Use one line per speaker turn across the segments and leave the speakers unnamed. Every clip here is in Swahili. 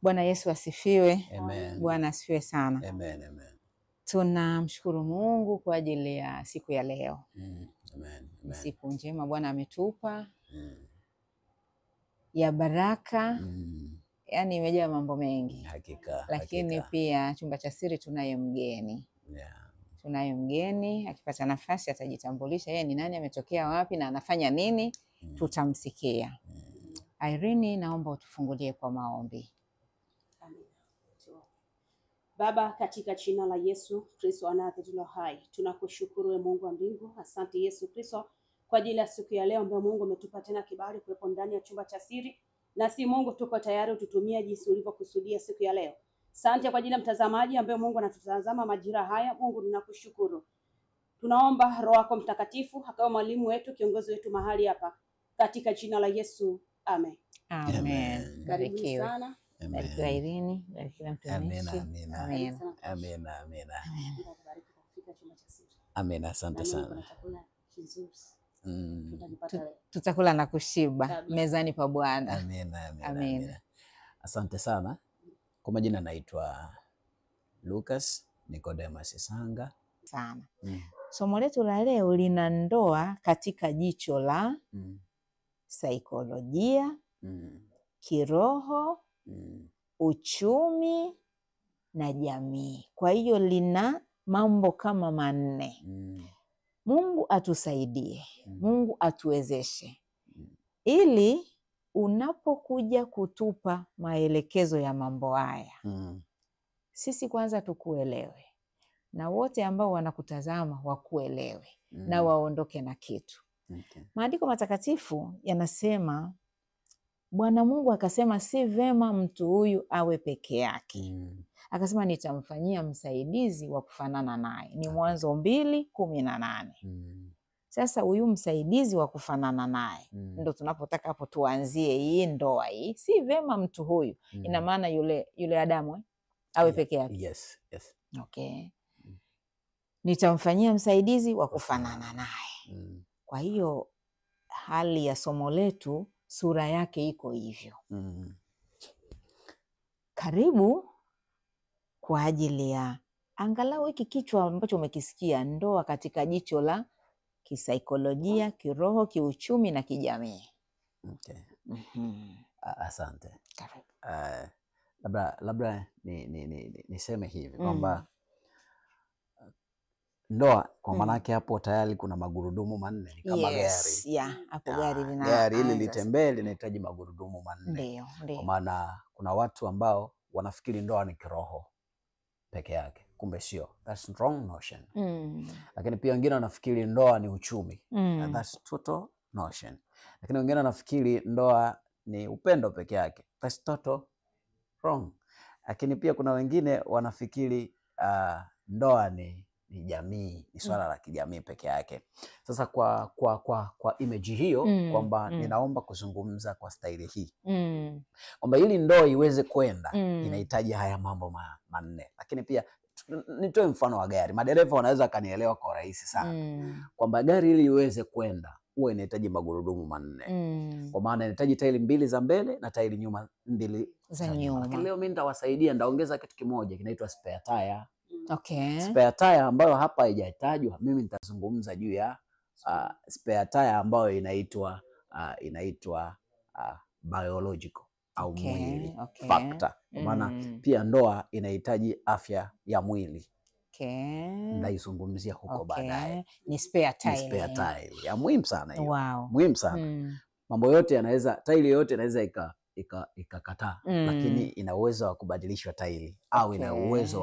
Bwana Yesu asifiwe.
Amen.
Bwana asifiwe sana.
Amen, amen.
Tunamshukuru Mungu kwa ajili ya siku ya leo.
Amen,
Ni
amen.
siku njema Bwana ametupa ya baraka, yaani imejaa mambo mengi.
Hakika,
Lakini
hakika.
pia chumba cha siri tunaye mgeni. Tunaye mgeni, akipata nafasi atajitambulisha yeye ni nani, ametokea wapi na anafanya nini, tutamsikia. Irene, naomba utufungulie kwa maombi.
Amina. Baba, katika jina la Yesu Kristo wa Nazareti hai, tunakushukuru we Mungu wa mbingu. Asante Yesu Kristo kwa ajili ya siku ya leo ambayo Mungu umetupa tena kibali kuwepo ndani ya chumba cha siri, na si Mungu, tuko tayari ututumie jinsi ulivyokusudia siku ya leo. Asante kwa ajili ya mtazamaji ambaye Mungu anatutazama majira haya. Mungu tunakushukuru. Tunaomba Roho yako Mtakatifu akawe mwalimu wetu, kiongozi wetu mahali hapa, katika jina la Yesu, amen.
Amen.
Amen.
Karibuni
Barikiwe.
sana.
Barikiwa Irene, barikiwa mtumishi.
Amina, amina.
Amina.
Sana.
Amina, amina.
Mungu akubariki kwa kufika chumba cha siri.
Amina, asante
Na Mungu
sana.
na chakula kizuri tutakipata leo.
Tutakula na kushiba
Kabisa.
mezani pa Bwana.
Amina, amina,
Amina.
amina. Asante sana. Kwa majina naitwa Lucas Nicodemus Sanga.
Sana. Somo letu la leo lina ndoa katika jicho la saikolojia, kiroho, uchumi na jamii. Kwa hiyo lina mambo kama manne. Mungu atusaidie, Mungu atuwezeshe ili unapokuja kutupa maelekezo ya mambo haya, sisi kwanza tukuelewe na wote ambao wanakutazama wakuelewe na waondoke na kitu.
Okay.
Maandiko matakatifu yanasema Bwana Mungu akasema si vema mtu huyu awe peke yake. Akasema nitamfanyia msaidizi wa kufanana naye. Ni Mwanzo 2:18. Sasa huyu msaidizi wa kufanana naye ndo tunapotaka hapo tuanzie hii ndoa hii. Si vema mtu huyu, ina maana yule Adamu awe peke yake.
Yes, yes.
Okay. Nitamfanyia msaidizi wa kufanana naye. Kwa hiyo hali ya somo letu sura yake iko hivyo. Karibu kwa ajili ya angalau hiki kichwa ambacho umekisikia, ndoa katika jicho la kisaikolojia, kiroho, kiuchumi na kijamii.
Okay. Asante.
Karibu.
Labda niseme hivi kwamba ndoa kwa maanake hapo tayari kuna magurudumu manne, ni kama
Yes,
gari.
yeah, hapo gari lina
Gari ili litembee linahitaji magurudumu manne.
Ndio, ndio.
Kwa maana kuna watu ambao wanafikiri ndoa ni kiroho peke yake, kumbe sio. That's wrong notion. Lakini pia wengine wanafikiri ndoa ni uchumi. That's total notion. Lakini wengine wanafikiri ndoa ni upendo peke yake. That's total wrong. Lakini pia kuna wengine wanafikiri ndoa ni jamii, ni swala la kijamii peke yake. Sasa kwa image hiyo kwamba ninaomba kuzungumza kwa staili hii. Kwamba ili ndoa iweze kwenda inahitaji haya mambo manne. Lakini pia nitoe mfano wa gari. Madereva wanaweza kanielewa kwa urahisi sana. Kwamba gari ili iweze kwenda huwa inahitaji magurudumu manne. Kwa maana inahitaji tairi mbili za mbele na tairi nyuma mbili
za nyuma.
Lakini leo mimi nitawasaidia, nitaongeza kitu kimoja kinaitwa spare tire.
Okay.
Spare tire ambayo hapa haijatajwa, mimi nitazungumza juu ya spare tire ambayo inaitwa biological au mwili factor. Kwa maana pia ndoa inahitaji afya ya mwili. Ndaizungumzia huko baadaye.
Ni spare tire.
Ni spare tire. Ya muhimu sana hiyo.
Wow.
Muhimu sana. Mambo yote yanaweza, tairi yote inaweza ikakataa, lakini ina uwezo wa kubadilishwa tairi au ina uwezo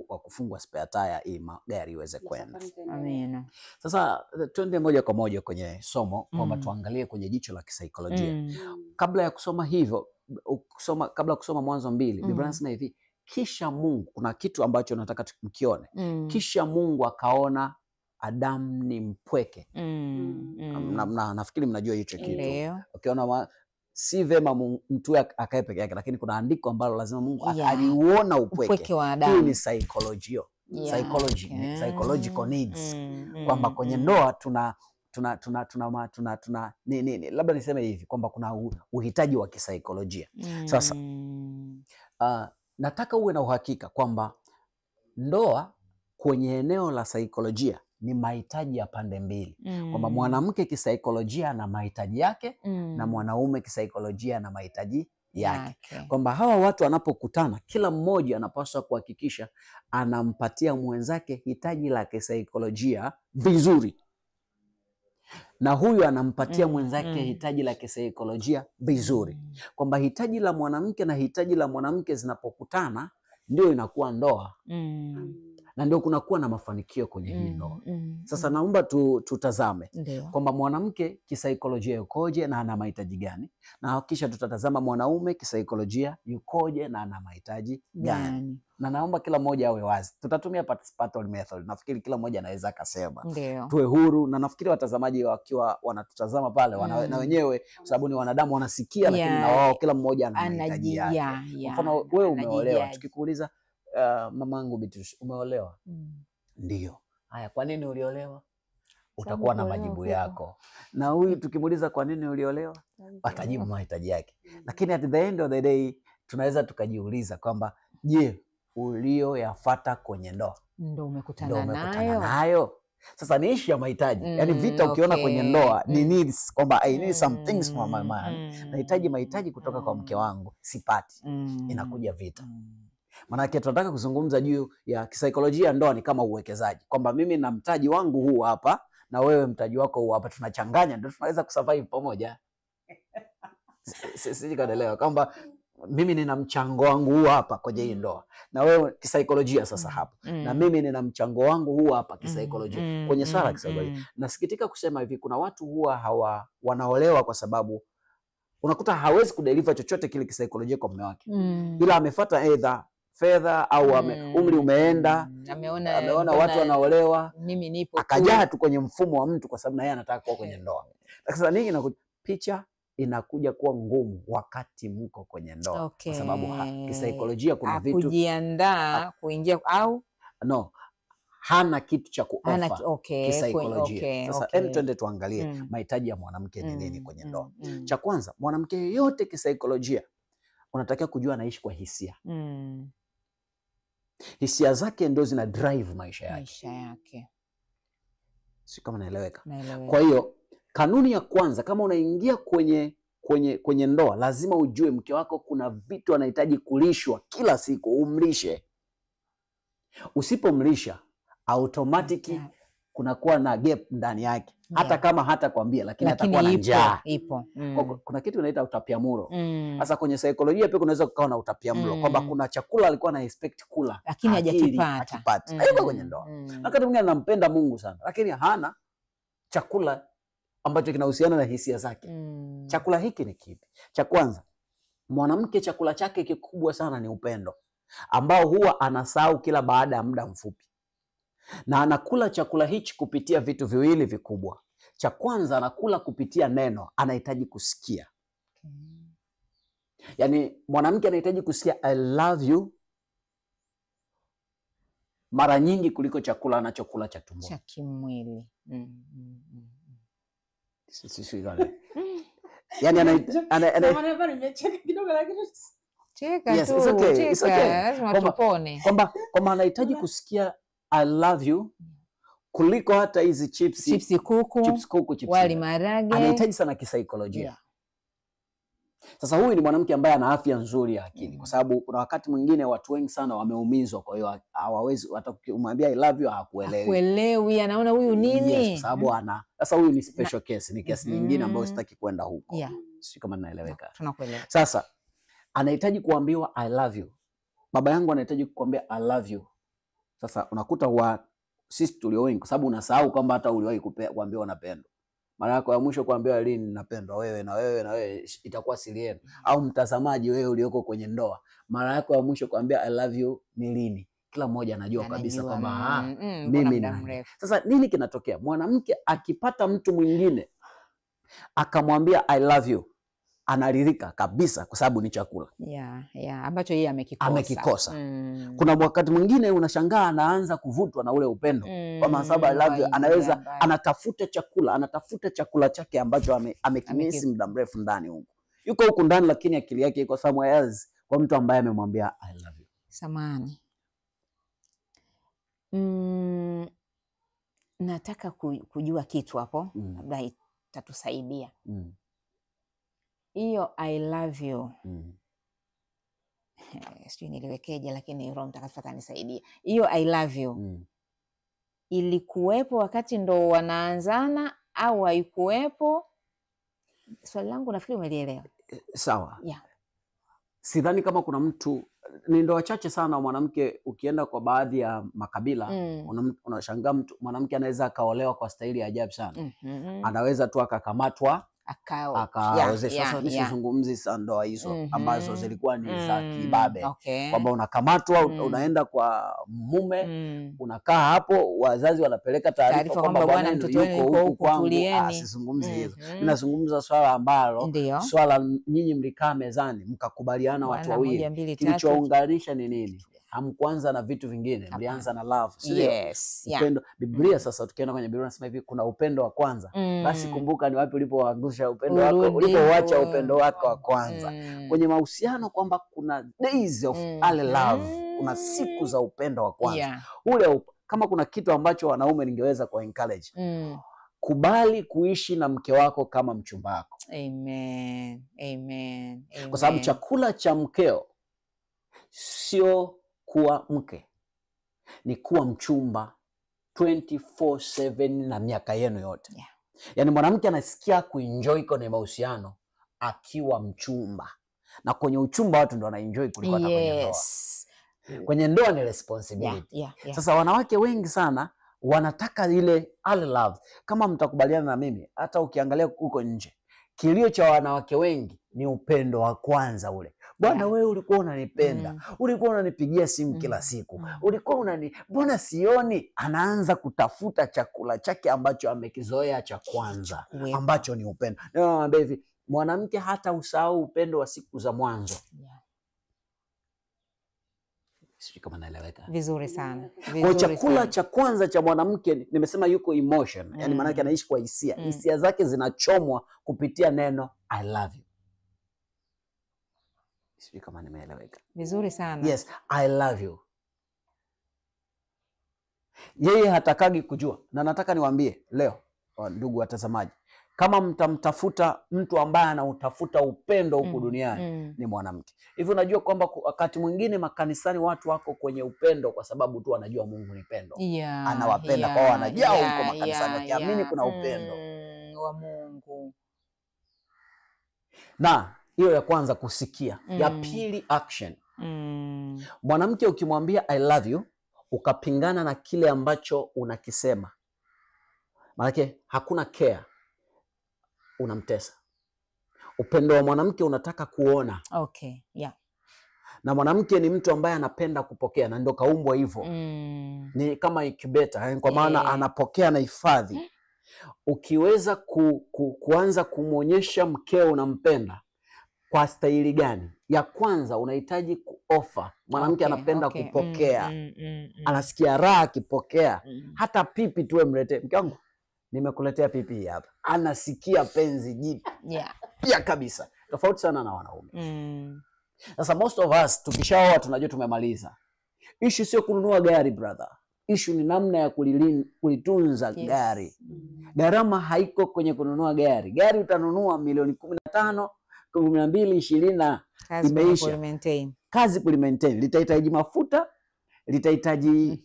wa kufungwa spare tire ili gari iweze kwenda.
Amina.
Sasa twende moja kwa moja kwenye somo kwamba tuangalie kwenye jicho la kisaikolojia. Kabla ya kusoma hivyo, kabla ya kusoma Mwanzo 2, Biblia inasema hivi, kisha Mungu, kuna kitu ambacho nataka mkione. Kisha Mungu akaona Adamu ni mpweke. Nafikiri mnajua hicho kitu. Ukiona si vema mtu akae peke yake, lakini kuna andiko ambalo lazima Mungu aliuona upweke
wa Adamu.
Hii ni psychology, psychological needs. Kwamba kwenye ndoa tuna tuna tuna tuna, tuna ni labda niseme hivi kwamba kuna uhitaji wa kisaikolojia. Sasa nataka uwe na uhakika kwamba ndoa kwenye eneo la saikolojia ni mahitaji ya pande mbili. Kwamba mwanamke kisaikolojia ana mahitaji yake na mwanaume kisaikolojia ana mahitaji yake. Kwamba hawa watu wanapokutana, kila mmoja anapaswa kuhakikisha anampatia mwenzake hitaji la kisaikolojia vizuri, na huyu anampatia mwenzake hitaji la kisaikolojia vizuri. Kwamba hitaji la mwanamke na hitaji la mwanamke zinapokutana ndio inakuwa ndoa. Na ndio kunakuwa na mafanikio kwenye hii ndoa. Sasa naomba tutazame kwamba mwanamke kisaikolojia yukoje na ana mahitaji gani, na kisha tutatazama mwanaume kisaikolojia yukoje na ana mahitaji gani. Na naomba kila mmoja awe wazi. Tutatumia participatory method. Nafikiri kila mmoja anaweza akasema. Tuwe huru, na nafikiri watazamaji wakiwa wanatutazama pale na wenyewe, kwa sababu ni wanadamu wanasikia, lakini na wao kila mmoja ana mahitaji yake. Mfano wewe umeolewa, tukikuuliza mamangu Beatrice, umeolewa? Ndio. Haya, kwa nini uliolewa? Utakuwa na majibu yako. Na huyu tukimuuliza kwa nini uliolewa, atajibu mahitaji yake. Lakini at the end of the day tunaweza tukajiuliza kwamba je, ulioyafuata kwenye ndoa
ndio umekutana nayo?
Sasa ni issue ya mahitaji. Yaani vita ukiona kwenye ndoa ni needs, kwamba I need some things from my man. Nahitaji mahitaji kutoka kwa mke wangu, sipati. Inakuja vita. Maanake tunataka kuzungumza juu ya kisaikolojia. Ndoa ni kama uwekezaji, kwamba mimi na mtaji wangu huu hapa na wewe mtaji wako huu hapa, tunachanganya ndio tunaweza kusurvive pamoja. Sisi kaelewa kwamba mimi nina mchango wangu huu hapa kwenye hii ndoa na wewe kisaikolojia sasa hapo, na mimi nina mchango wangu huu hapa kisaikolojia kwenye swala la kisaikolojia. Nasikitika kusema hivi, kuna watu huwa wanaolewa kwa sababu unakuta hawezi kudeliver chochote kile kisaikolojia kwa mume wake, ila amefuata either fedha au umri umeenda, ameona watu wanaolewa,
mimi nipo,
akajaa tu kwenye mfumo wa mtu kwa sababu na yeye anataka kuwa kwenye ndoa. Sasa nini inakuja picha inakuja kuwa ngumu wakati mko kwenye ndoa, kwa sababu kisaikolojia kuna vitu
kujiandaa kuingia au
no, hana kitu cha kuofa kisaikolojia. Sasa twende tuangalie mahitaji ya mwanamke ni nini kwenye ndoa. Cha kwanza, mwanamke yeyote kisaikolojia unatakiwa kujua anaishi kwa hisia. Hisia zake ndio zina drive maisha yake. Si kama naeleweka? Kwa hiyo kanuni ya kwanza, kama unaingia kwenye ndoa, lazima ujue mke wako kuna vitu anahitaji kulishwa kila siku, umlishe. Usipomlisha automatically kunakuwa na gap ndani yake. Hata kama hata kwambia, lakini atakuwa na njaa.
Ipo.
Kuna kitu inaita utapiamlo. Sasa kwenye saikolojia pia kunaweza kukawa na utapiamlo, kwamba kuna chakula alikuwa na expect kula
lakini hajakipata.
Hayuko kwenye ndoa. Wakati mwingine anampenda Mungu sana, lakini hana chakula ambacho kinahusiana na hisia zake. Chakula hiki ni kipi? Cha kwanza, mwanamke chakula chake kikubwa sana ni upendo, ambao huwa anasahau kila baada ya muda mfupi. Na anakula chakula hichi kupitia vitu viwili vikubwa. Cha kwanza, anakula kupitia neno, anahitaji kusikia. Yaani mwanamke anahitaji kusikia I love you mara nyingi kuliko chakula anachokula cha tumboni,
cha kimwili.
Yaani
cheka tu, cheka, tupone.
Kwamba anahitaji kusikia I love you kuliko hata hizi chipsi kuku, chips
wali maharage.
Anahitaji sana kisaikolojia. Sasa huyu ni mwanamke ambaye ana afya nzuri ya akili, kwa sababu kuna wakati mwingine watu wengi sana wameumizwa, kwa hiyo hawawezi hata kumwambia I love you hakuelewi.
Hakuelewi, anaona huyu nini?
Yes, kwa sababu ana. Sasa huyu ni special case, ni kesi nyingine ambayo sitaki kwenda huko. Sio kama naeleweka.
Tunakuelewa.
Sasa anahitaji kuambiwa I love you. Baba yangu anahitaji kukuambia I love you. Sasa unakuta sisi tulio wengi, kwa sababu unasahau kwamba hata uliwahi kuambiwa unapendwa. Mara yako ya mwisho kuambiwa lini napendwa wewe na wewe na wewe itakuwa siri yenu. Au mtazamaji wewe ulioko kwenye ndoa, mara yako ya mwisho kuambia I love you ni lini? Kila mmoja anajua kabisa kwamba mimi na. Sasa nini kinatokea? Mwanamke akipata mtu mwingine akamwambia I love you, Anaridhika kabisa kwa sababu ni chakula.
Yeah, ambacho yeye amekikosa.
Kuna wakati mwingine unashangaa anaanza kuvutwa na ule upendo. Kwa sababu I love you, anaweza anatafuta chakula, anatafuta chakula chake ambacho amekimisi muda mrefu ndani huko. Yuko huku ndani lakini akili yake iko somewhere else kwa mtu ambaye amemwambia I love you.
Samahani. Nataka kujua kitu hapo, labda itatusaidia. Hiyo I love you. Sijui niliwekeje lakini Roho Mtakatifu atanisaidia. Hiyo I love you. Ilikuwepo wakati ndo wanaanzana au haikuwepo? Swali langu nafikiri umelielewa.
Sawa.
Yeah.
Sidhani kama kuna mtu, ni ndoa chache sana mwanamke ukienda kwa baadhi ya makabila unashangaa mtu mwanamke anaweza akaolewa kwa staili ya ajabu sana. Anaweza tu akakamatwa akaozeshwa. Sasa nisizungumzi sana ndoa hizo ambazo zilikuwa ni za kibabe. Kwamba unakamatwa unaenda kwa mume, unakaa hapo, wazazi wanapeleka taarifa kwamba bwana mtoto yuko huku kwangu. Sizungumzi hizo. Ninazungumza swala ambalo swala nyinyi mlikaa mezani mkakubaliana watu wawili, kilichounganisha ni nini? Hamkuanza na vitu vingine, mlianza na love.
Yes,
upendo. Biblia sasa tukienda kwenye Biblia nasema hivi, kuna upendo wa kwanza. Basi kumbuka ni wapi ulipoangusha upendo wako, ulipouacha upendo wako wa kwanza. Kwenye mahusiano kwamba kuna days of early love, kuna siku za upendo wa kwanza. Ule kama kuna kitu ambacho wanaume ningeweza ku encourage. Kubali kuishi na mke wako kama mchumba wako.
Amen. Amen. Amen.
Kwa sababu chakula cha mkeo sio kuwa mke, ni kuwa mchumba 24/7 na miaka yenu yote. Yaani mwanamke anasikia kuenjoy kwenye mahusiano akiwa mchumba. Na kwenye uchumba watu ndo wanaenjoy kuliko hata kwenye ndoa. Kwenye ndoa ni responsibility. Sasa wanawake wengi sana wanataka ile early love. Kama mtakubaliana na mimi, hata ukiangalia huko nje, kilio cha wanawake wengi ni upendo wa kwanza ule. Bwana wewe ulikuwa unanipenda, ulikuwa unanipigia simu kila siku, ulikuwa mbona sioni? Anaanza kutafuta chakula chake ambacho amekizoea cha kwanza, ambacho ni upendo. Naomba hivi, mwanamke hata usahau upendo wa siku za mwanzo. Sijui kama naeleweka.
Vizuri sana.
Kwa chakula cha kwanza cha mwanamke, nimesema yuko emotion, yani maana yake anaishi kwa hisia. Hisia zake zinachomwa kupitia neno I love you. Sijui kama nimeeleweka.
Vizuri sana.
Yes, I love you. Yeye hatakagi kujua. Na nataka niwaambie leo, ndugu watazamaji, kama mtamtafuta mtu ambaye anautafuta upendo huku duniani ni mwanamke. Hivi unajua kwamba wakati mwingine makanisani watu wako kwenye upendo kwa sababu tu wanajua Mungu ni pendo. Anawapenda kwa wanajaa huko makanisani wakiamini kuna upendo
wa Mungu.
Na hiyo ya kwanza kusikia. Ya pili action. Mwanamke ukimwambia I love you, ukapingana na kile ambacho unakisema, maana hakuna care, unamtesa. Upendo wa mwanamke unataka kuona.
Okay, yeah.
Na mwanamke ni mtu ambaye anapenda kupokea na ndio kaumbwa hivyo. Ni kama incubator, kwa maana anapokea na hifadhi. Ukiweza kuanza kumuonyesha mkeo unampenda kwa staili gani? Ya kwanza unahitaji kuofa. Mwanamke anapenda kupokea. Anasikia raha akipokea. Hata pipi tu mletee. Mke wangu, nimekuletea pipi hapa. Anasikia penzi jipya kabisa. Tofauti sana na wanaume. Sasa most of us tukishaoa tunajua tumemaliza. Issue sio kununua gari brother. Issue ni namna ya kulitunza gari. Gharama haiko kwenye kununua gari. Gari utanunua milioni 15, 12, 20 imeisha. Kazi kulimaintain. Litahitaji mafuta, litahitaji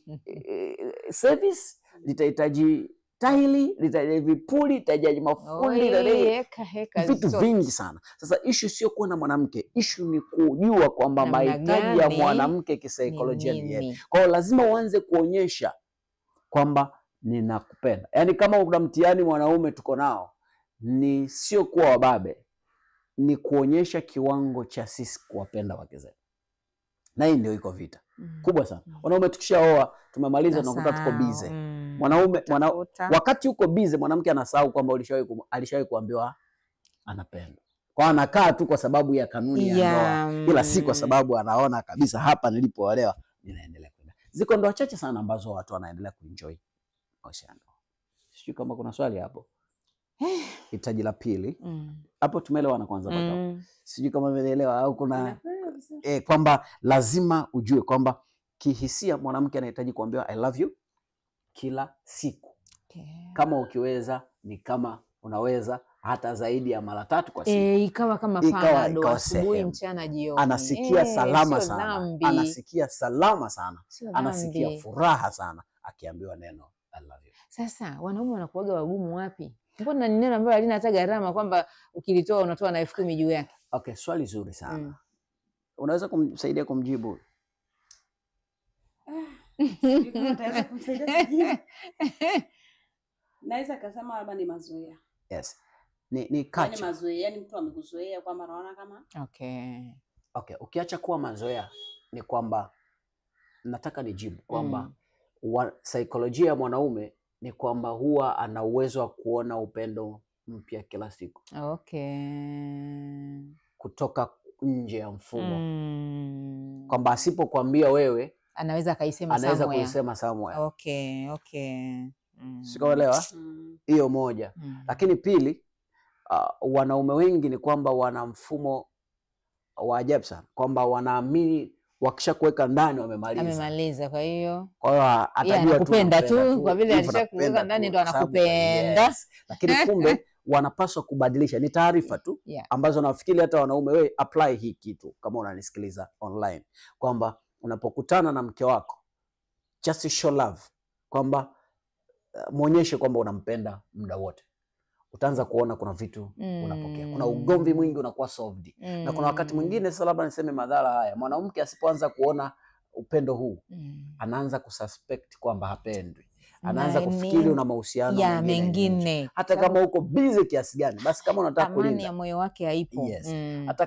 service, litahitaji taili, litahitaji vipuli, litahitaji mafundi, vitu vingi sana. Sasa issue sio kuwa na mwanamke, issue ni kujua kwamba mahitaji ya mwanamke kisaikolojia ni yapi. Kwa hiyo lazima uanze kuonyesha kwamba ninakupenda. Yaani kama una mtihani mwanaume tuko nao, ni sio kuwa wababe, ni kuonyesha kiwango cha sisi kuwapenda wake zetu. Na hii ndio iko vita kubwa sana. Wanaume tukishaoa tumemaliza tunakuta tuko busy. Mwanaume wakati uko busy mwanamke anasahau kwamba alishawahi kuambiwa anapendwa. Kwa anakaa tu kwa sababu ya kanuni ya ndoa, ila si kwa sababu anaona kabisa hapa nilipoolewa ninaendelea kwenda. Ziko ndoa chache sana ambazo watu wanaendelea kuenjoy maisha ya ndoa. Sijui kama kuna swali hapo. Hitaji la pili. Hapo tumeelewana kwanza mpaka. Sijui kama umeelewa au kuna kwamba lazima ujue kwamba kihisia mwanamke anahitaji kuambiwa I love you kila siku.
Okay.
Kama ukiweza ni kama unaweza hata zaidi ya mara 3 kwa siku.
Ikawa kama panado asubuhi, mchana, jioni.
Anasikia salama sana. Anasikia salama sana. Anasikia furaha sana akiambiwa neno I love you.
Sasa wanaume wanakuwaga wagumu wapi? Mbona ni neno ambalo halina hata gharama kwamba ukilitoa unatoa na 10,000 juu yake?
Okay, swali zuri sana. Unaweza kumsaidia kumjibu?
Nitaweza kumsaidia kujibu. Naweza kusema labda ni mazoea.
Yes. Ni culture.
Ni mazoea, yani mtu amekuzoea kwamba anaona kama
okay.
Okay, ukiacha kuwa mazoea ni kwamba nataka nijibu kwamba saikolojia ya mwanaume ni kwamba huwa ana uwezo wa kuona upendo mpya kila siku.
Okay.
Kutoka nje ya mfumo. Kwamba asipokuambia wewe
anaweza akaisema somewhere.
Anaweza kuisema somewhere.
Okay, okay.
Sikuelewa? Hiyo moja. Lakini pili, wanaume wengi ni kwamba wana mfumo wa ajabu sana, kwamba wanaamini wakishakuweka ndani wamemaliza.
Amemaliza, kwa hiyo
atajua
anakupenda tu kwa vile alishakuweka ndani ndo anakupenda.
Yes. Lakini kumbe wanapaswa kubadilisha. Ni taarifa tu ambazo nafikiri hata wanaume wewe apply hii kitu kama unanisikiliza online, kwamba unapokutana na mke wako just show love, kwamba muonyeshe kwamba unampenda muda wote. Utaanza kuona kuna vitu unapokea. Kuna ugomvi mwingi unakuwa solved. Na kuna wakati mwingine sasa labda niseme madhara haya. Mwanamke asipoanza kuona upendo huu, anaanza kususpect kwamba hapendwi. Anaanza kufikiri una mahusiano mengine. Hata kama uko busy kiasi gani, basi kama unataka kulinda
amani ya moyo wake haipo.
Yes. Hata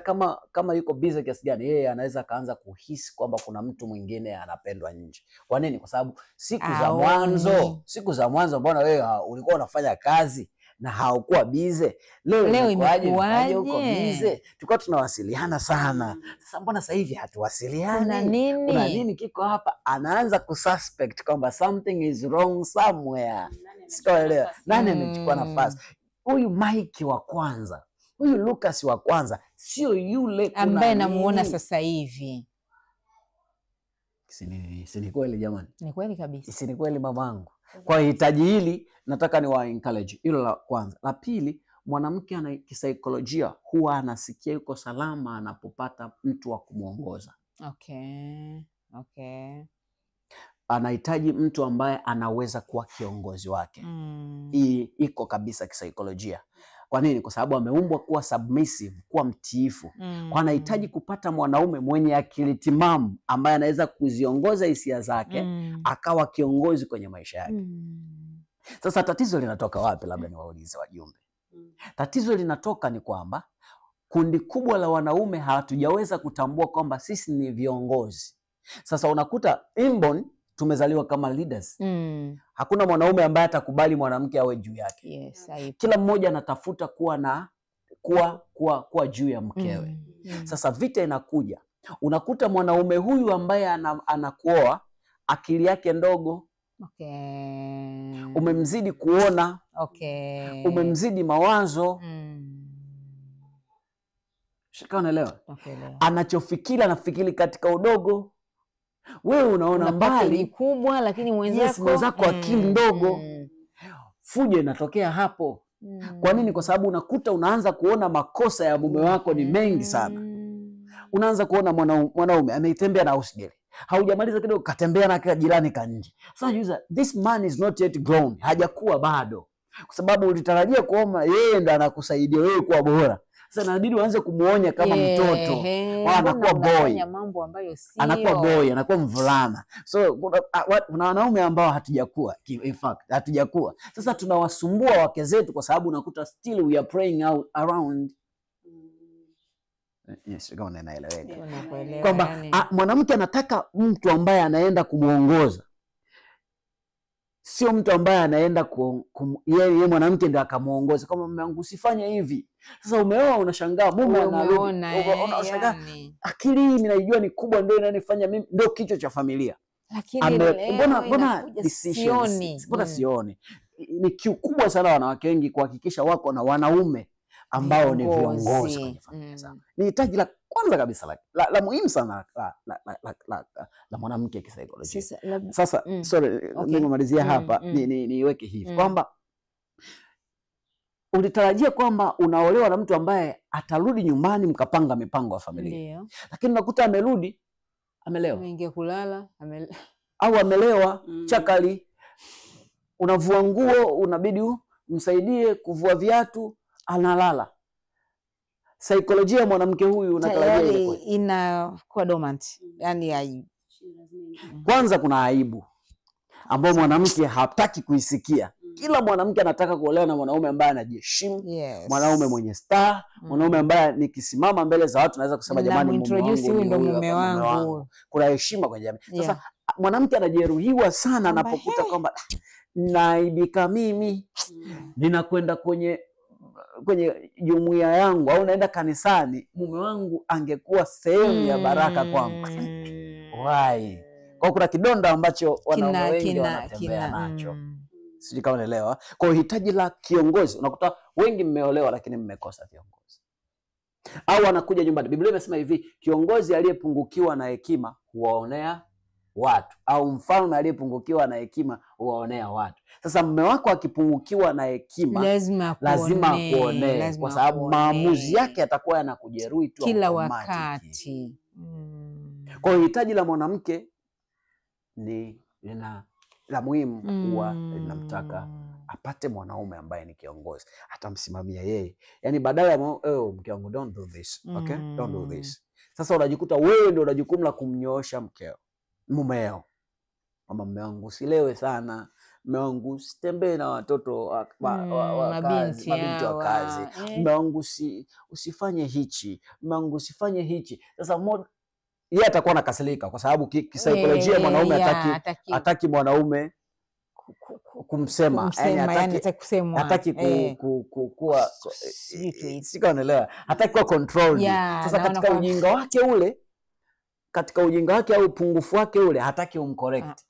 kama yuko busy kiasi gani, yeye anaweza kaanza kuhisi kwamba kuna mtu mwingine anapendwa nje. Kwa nini? Kwa sababu siku za mwanzo mbona wewe ulikuwa unafanya kazi na haukuwa busy. Leo imekuwaje uko busy? Tulikuwa tunawasiliana sana. Sasa mbona sasa hivi hatuwasiliani? Kuna nini kiko hapa? Anaanza kususpect kwamba something is wrong somewhere. Sikuelewa. Nani amechukua nafasi? Huyu Mike wa kwanza, huyu Lucas wa kwanza sio yule
ambaye namuona sasa hivi.
Si ni kweli jamani?
Ni kweli kabisa.
Si ni kweli mamangu? Kwa hitaji hili nataka ni wa encourage. Hilo la kwanza. La pili, mwanamke ana kisaikolojia huwa anasikia yuko salama anapopata mtu wa kumuongoza.
Okay. Okay.
Anahitaji mtu ambaye anaweza kuwa kiongozi wake. Hii iko kabisa kisaikolojia. Kwa nini? Kwa sababu ameumbwa kuwa submissive, kuwa mtiifu. Kwa anahitaji kupata mwanaume mwenye akili timamu ambaye anaweza kuziongoza hisia zake, akawa kiongozi kwenye maisha yake. Sasa tatizo linatoka wapi? Labda niwaulize wajumbe. Tatizo linatoka ni kwamba kundi kubwa la wanaume hatujaweza kutambua kwamba sisi ni viongozi. Sasa unakuta inborn tumezaliwa kama leaders. Hakuna mwanaume ambaye atakubali mwanamke awe juu yake.
Yes,
kila mmoja anatafuta kuwa na kuwa juu ya mkewe. Sasa vita inakuja. Unakuta mwanaume huyu ambaye anakuoa akili yake ndogo.
Okay.
Umemzidi kuona.
Okay.
Umemzidi mawazo. Shika, unaelewa?
Okay.
Anachofikiri anafikiri katika udogo. Wewe unaona mbali
kubwa, lakini mwenzako
akili ndogo. Fujo inatokea hapo. Kwa nini? Kwa sababu unakuta unaanza kuona makosa ya mume wako ni mengi sana. Unaanza kuona mwanaume ametembea na house girl. Haujamaliza kidogo katembea na jirani ka nje. Sasa user, this man is not yet grown. Hajakuwa bado. Kwa sababu ulitarajia kuona yeye ndo anakusaidia wewe kuwa bora. Sasa inabidi uanze kumuonya kama mtoto. Anakuwa boy.
Mambo ambayo sio.
Anakuwa boy, anakuwa mvulana. So kuna wanaume ambao hatujakuwa, in fact, hatujakuwa. Sasa tunawasumbua wake zetu kwa sababu unakuta still we are praying out around. Yes, kama naeleweka. Kwamba mwanamke anataka mtu ambaye anaenda kumuongoza. Sio mtu ambaye anaenda yeye mwanamke ndio akamuongoza kama mume wangu usifanye hivi. Sasa umeoa unashangaa mume anarudi. Unashangaa akili hii ninaijua ni kubwa ndio inanifanya mimi ndio kichwa cha familia.
Lakini
mbona decisions mbona sioni. Ni kiu kubwa sana wanawake wengi kuhakikisha wako na wanaume ambao ni viongozi kwenye familia zao. Ni hitaji la kwanza kabisa la muhimu sana la mwanamke kisaikolojia. Sasa sorry, nimemalizia hapa niweke hivi kwamba ulitarajia kwamba unaolewa na mtu ambaye atarudi nyumbani mkapanga mipango ya familia. Lakini unakuta amerudi amelewa.
Ameingia kulala,
au amelewa chakali. Unavua nguo unabidi umsaidie kuvua viatu, analala. Saikolojia ya mwanamke huyu unatarajia ile
inakuwa dormant. Yaani
kwanza kuna aibu ambayo mwanamke hataki kuisikia. Kila mwanamke anataka kuolewa na mwanaume ambaye anajiheshimu, mwanaume mwenye star, mwanaume ambaye nikisimama mbele za watu naweza kusema jamani mume wangu
ndio mume wangu.
Kuna heshima kwenye jamii. Sasa mwanamke anajeruhiwa sana anapokuta kwamba naibika mimi, ninakwenda kwenye jumuiya yangu au naenda kanisani, mume wangu angekuwa sehemu ya baraka kwangu. Why? Kwa kuna kidonda ambacho wanaume wengi wanatembea nacho. Sijui kama unaelewa. Kwa hiyo hitaji la kiongozi, unakuta wengi mmeolewa lakini mmekosa viongozi. Au anakuja nyumbani. Biblia imesema hivi, kiongozi aliyepungukiwa na hekima huwaonea watu, au mfalme aliyepungukiwa na hekima huwaonea watu. Sasa mume wako akipungukiwa na hekima lazima akuonee, kwa sababu maamuzi yake yatakuwa yanakujeruhi tu
kila wakati.
Kwa hiyo hitaji la mwanamke ni la muhimu, huwa linamtaka apate mwanaume ambaye ni kiongozi, atamsimamia yeye. Yaani badala ya mke wangu don't do this, okay? Don't do this. Sasa unajikuta wewe ndio una jukumu la kumnyoosha mkeo, mumeo. Mama, mume wangu usilewe sana, mume wangu usitembee na watoto wa kazi, mabinti wa kazi, mume wangu usifanye hichi, mume wangu usifanye hichi. Sasa yeye atakuwa anakasirika kwa sababu kisaikolojia mwanaume hataki mwanaume kumsema, yani hataki kuwa, sikuelewa, hataki kuwa controlled. Sasa katika ujinga wake ule, katika ujinga wake au upungufu wake ule, hataki umcorrect.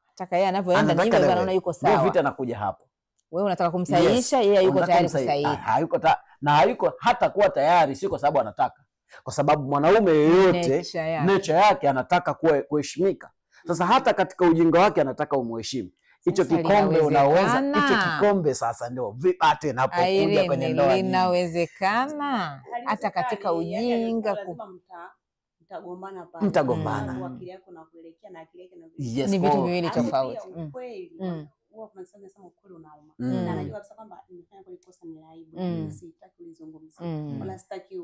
Hataka yeye anavyoenda ndivyo anaona yuko sawa.
Ndio vita inakuja hapo.
Wewe unataka kumsahihisha, yeye yuko tayari kusahihi.
Hayuko na hayuko hata kuwa tayari, sio kwa sababu anataka. Kwa sababu mwanaume yeyote nature yake anataka kuheshimika. Sasa hata katika ujinga wake anataka umheshimu. Hicho kikombe unaweza, hicho kikombe sasa ndio vipate inapokuja kwenye ndoa.
Inawezekana hata katika ujinga
mtagombana pale.
Mtagombana.
Akili yako na kuelekea na akili yake na
ni vitu viwili tofauti.
Ukweli huwa kuna sana sana ukweli unauma. Na anajua kabisa kwamba nimefanya kwa kosa, ni aibu. Sitaki kulizungumzia. Wala sitaki,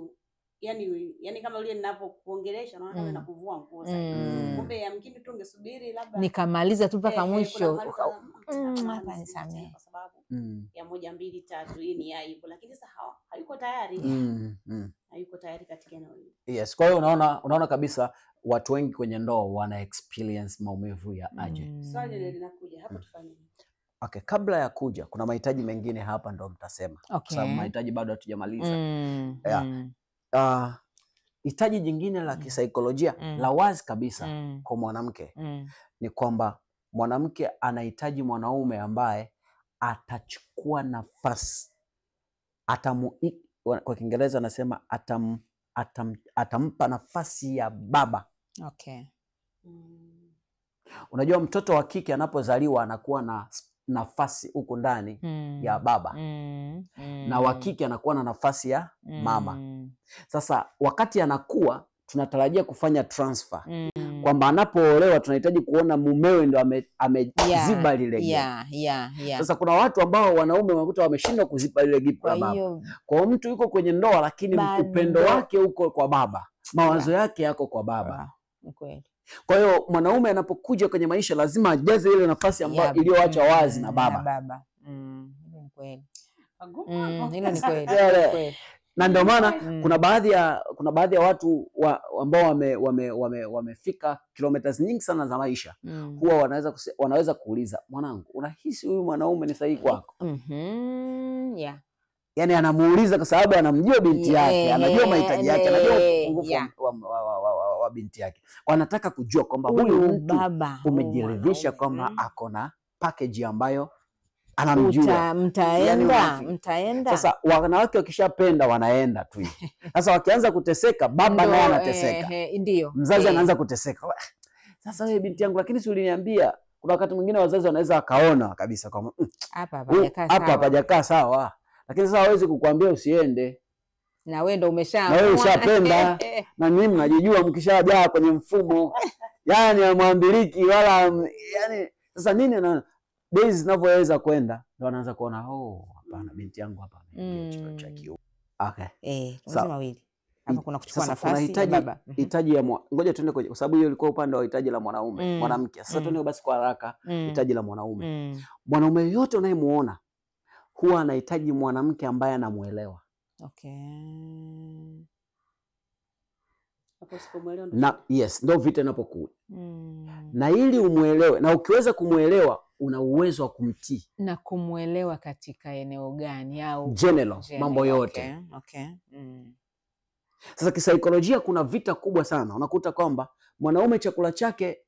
yani kama yule ninapokuongelesha naona kama nakuvua nguo sasa. Kumbe yamkini tu ungesubiri labda
nikamaliza tu mpaka mwisho. Hapa nisamee
kwa sababu ya 1 2 3 hii ni aibu, lakini sasa hayuko tayari. Hayuko tayari katika eneo hili.
Yes, kwa hiyo unaona kabisa watu wengi kwenye ndoa wana experience maumivu ya aje.
Swali linakuja hapo, tufanye nini?
Okay, kabla ya kuja kuna mahitaji mengine hapa ndo mtasema.
Okay.
Kwa sababu mahitaji bado hatujamaliza. Hitaji jingine la kisaikolojia la wazi kabisa kwa mwanamke ni kwamba mwanamke anahitaji mwanaume ambaye atachukua nafasi, kwa Kiingereza anasema atampa nafasi ya baba.
Okay.
Unajua mtoto wa kike anapozaliwa anakuwa na nafasi huko ndani ya baba. Na wa kike anakuwa na nafasi ya mama. Sasa wakati anakuwa tunatarajia kufanya transfer. Kwamba anapoolewa tunahitaji kuona mumewe ndo ameziba lile gap. Sasa kuna watu ambao wanaume wanakuta wameshindwa kuziba lile gap la baba. Kwa mtu yuko kwenye ndoa lakini upendo wake uko kwa baba, mawazo yake yako kwa baba.
Kweli.
Kwa hiyo mwanaume anapokuja kwenye maisha lazima ajaze ile nafasi ambayo iliyoacha wazi na baba.
Hilo ni kweli. Hilo ni kweli.
Na ndio maana kuna baadhi ya watu ambao wamefika kilomita nyingi sana za maisha, huwa wanaweza kuuliza, mwanangu, unahisi huyu mwanaume ni sahihi kwako?
Yeah.
Yaani anamuuliza kwa sababu anamjua binti yake, anajua mahitaji yake, anajua upungufu wa binti yake. Kwa anataka kujua kwamba huyu mtu umejiridhisha kwamba ako na package ambayo anamjua.
Mtaenda.
Sasa wanawake wakishapenda wanaenda tu hivi. Sasa wakianza kuteseka, baba naye anateseka.
Ndio.
Mzazi anaanza kuteseka. Sasa wewe binti yangu, lakini si uliniambia. Kuna wakati mwingine wazazi wanaweza wakaona kabisa kwamba
hapa hapajakaa sawa.
Hapa hapajakaa sawa. Lakini sasa hawezi kukuambia usiende.
Na wewe ndio umeshaamua.
Na wewe ushapenda. Na mimi mnajijua mkishajaa kwenye mfumo. Yaani hamwambiliki wala yaani sasa nini anaona? Days zinavyoweza kwenda ndio anaanza kuona, oh hapana, binti yangu hapa ameingia cha kiume. Okay.
Sawa mawili. Hapa kuna kuchukua nafasi ya baba.
Hitaji ya ngoja tuende kwa sababu hiyo ilikuwa upande wa hitaji la mwanaume, mwanamke. Sasa tuende basi kwa haraka hitaji la mwanaume. Mwanaume yote unayemuona huwa anahitaji mwanamke ambaye anamuelewa.
Okay.
Na yes, ndio vita inapokuwa. Na ili umuelewe, na ukiweza kumuelewa una uwezo wa kumtii.
Na kumuelewa katika eneo gani au
general, mambo yote.
Okay.
Sasa kisaikolojia kuna vita kubwa sana. Unakuta kwamba mwanaume chakula chake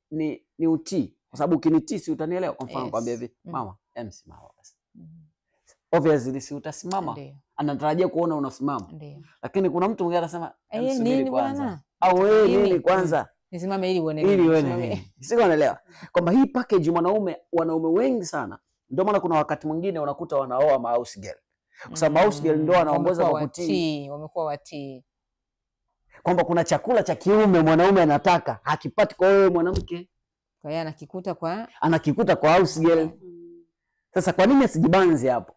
ni utii. Kwa sababu ukinitii si utanielewa. Kwa mfano kwambia hivi, mama, simama basi. Obviously si utasimama. Anatarajia kuona unasimama. Lakini kuna mtu mwingine anasema, nini kwanza? Au wewe nini kwanza?
Nisimame ili uone nini.
Siko naelewa. Kwamba hii package mwanaume, wanaume wengi sana. Ndio maana kuna wakati mwingine unakuta wanaoa ma house girl. Kwa sababu house girl ndio anaongoza kwa kutii.
Wamekuwa watii.
Kwamba kuna chakula cha kiume mwanaume anataka, hakipati kwa wewe mwanamke.
Kwa hiyo
anakikuta kwa house girl. Sasa kwa nini asijibanze hapo?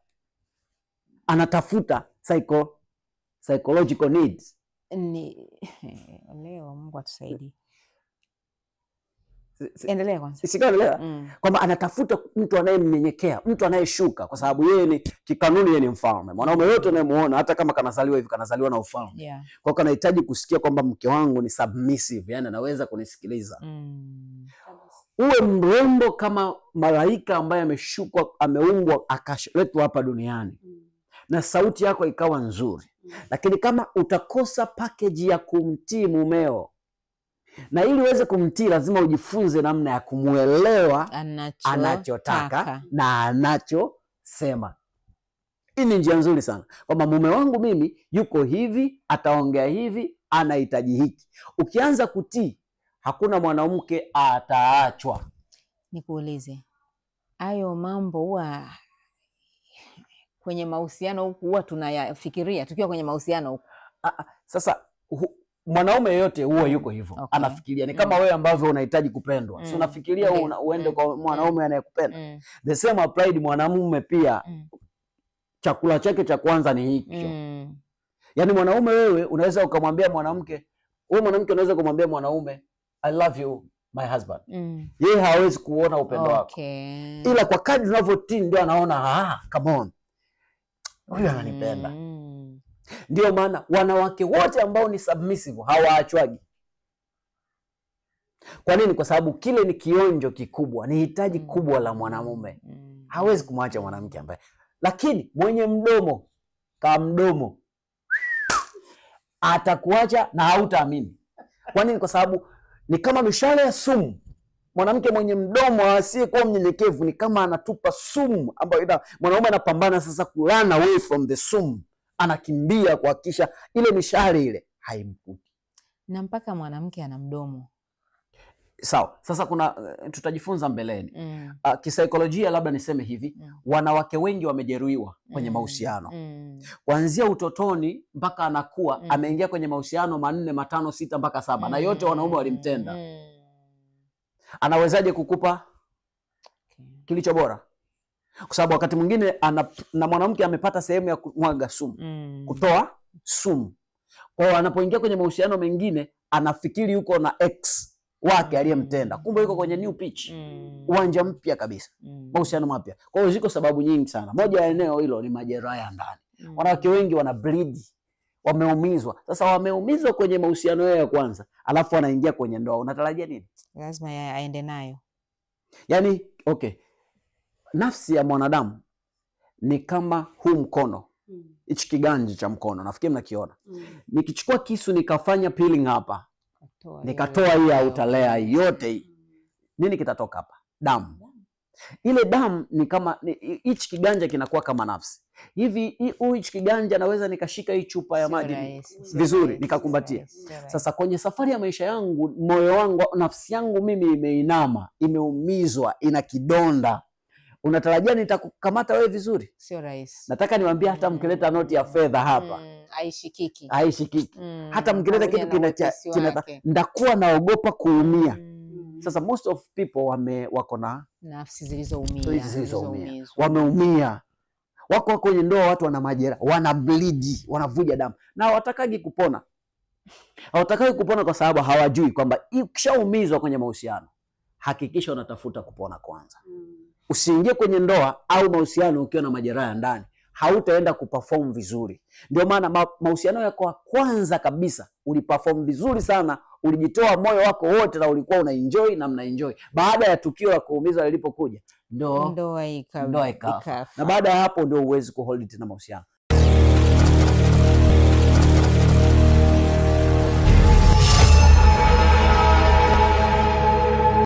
Anatafuta psychological needs.
Ni leo Mungu atusaidie. Endelea kwanza.
Sikaelewa. Kwamba anatafuta mtu anayemnyenyekea, mtu anayeshuka, kwa sababu yeye ni kikanuni, yeye ni mfalme. Mwanaume yote unayemuona hata kama kanazaliwa hivi, kanazaliwa na ufalme. Kwa hiyo anahitaji kusikia kwamba mke wangu ni submissive, yani anaweza kunisikiliza. Uwe mrembo kama malaika ambaye ameshukwa, ameumbwa akaletwa hapa duniani. Na sauti yako ikawa nzuri. Lakini kama utakosa package ya kumtii mumeo, na ili uweze kumtii lazima ujifunze namna ya kumuelewa anachotaka na anachosema. Hii ni njia nzuri sana. Kwamba mume wangu mimi yuko hivi, ataongea hivi, anahitaji hiki. Ukianza kutii, hakuna mwanamke ataachwa.
Nikuulize, hayo mambo huwa kwenye mahusiano huku huwa tunayafikiria tukiwa kwenye mahusiano huku?
Sasa mwanaume yeyote huwa yuko hivyo.
Okay.
Anafikiria ni kama wewe ambavyo unahitaji kupendwa. Si unafikiria uende kwa mwanaume anayekupenda. The same applied mwanamume pia. Chakula chake cha kwanza ni hicho. Yaani mwanaume wewe unaweza ukamwambia mwanamke, wewe mwanamke unaweza kumwambia mwanaume, I love you my husband. Yeye hawezi kuona upendo wako. Ila kwa kadri unavyotii ndio anaona, come on, huyu ananipenda. Ndio maana wanawake wote ambao ni submissive hawaachwagi. Kwa nini? Kwa sababu kile ni kionjo kikubwa, ni hitaji kubwa la mwanamume. Hawezi kumwacha mwanamke ambaye. Lakini mwenye mdomo kama mdomo atakuacha na hautaamini. Kwa nini? Kwa sababu ni kama mishale ya sumu. Mwanamke mwenye mdomo asiyekuwa mnyenyekevu ni kama anatupa sumu ambayo mwanaume anapambana sasa ku run away from the sumu. Anakimbia kuhakikisha ile mishale ile haimkuti.
Na mpaka mwanamke ana mdomo.
Sawa. Sasa kuna tutajifunza mbeleni. Kisaikolojia labda niseme hivi, wanawake wengi wamejeruhiwa kwenye mahusiano. Kuanzia utotoni mpaka anakuwa ameingia kwenye mahusiano 4, 5, 6 mpaka 7 na yote wanaume walimtenda. Anawezaje kukupa kilicho bora? Kwa sababu wakati mwingine na mwanamke amepata sehemu ya kumwaga sumu, kutoa sumu. Kwa hiyo anapoingia kwenye mahusiano mengine anafikiri yuko na ex wake aliyemtenda, kumbe yuko kwenye new pitch, uwanja mpya kabisa, mahusiano mapya. Kwa hiyo ziko sababu nyingi sana. Moja ya eneo hilo ni majeraha ya ndani. Wanawake wengi wana bleed, Wameumizwa. Sasa wameumizwa kwenye mahusiano yao ya kwanza, alafu wanaingia kwenye ndoa. Unatarajia nini?
Lazima aende nayo.
Yaani, okay. Nafsi ya mwanadamu ni kama huu mkono. Hichi kiganja cha mkono, nafikiri mnakiona. Nikichukua kisu nikafanya peeling hapa, nikatoa hii outer layer yote hii. Nini kitatoka hapa? Damu. Ile damu ni kama hichi kiganja kinakuwa kama nafsi. Hivi hichi kiganja naweza nikashika hii chupa ya maji vizuri nikakumbatia. Sasa kwenye safari ya maisha yangu, moyo wangu, nafsi yangu mimi imeinama, imeumizwa, ina kidonda. Unatarajia nitakukamata wewe vizuri?
Sio rahisi.
Nataka niwaambie hata mkileta noti ya fedha hapa,
haishikiki.
Haishikiki. Hata mkileta kitu kina ndakuwa naogopa kuumia. Sasa most of people wako na
nafsi zilizoumia.
Wameumia. Wako kwenye ndoa, watu wana majeraha, wana bleed, wanavuja damu. Na hawatakagi kupona. Hawatakagi kupona kwa sababu hawajui kwamba ukishaumizwa kwenye mahusiano, hakikisha unatafuta kupona kwanza. Usiingie kwenye ndoa au mahusiano ukiwa na majeraha ndani, hautaenda kuperform vizuri. Ndio maana mahusiano yako kwanza kabisa uliperform vizuri sana, ulijitoa moyo wako wote na ulikuwa una enjoy na mna enjoy. Baada ya tukio la kuumizwa lilipokuja, ndoa ikafa. Na baada ya hapo ndio uwezi kuhold tena mahusiano.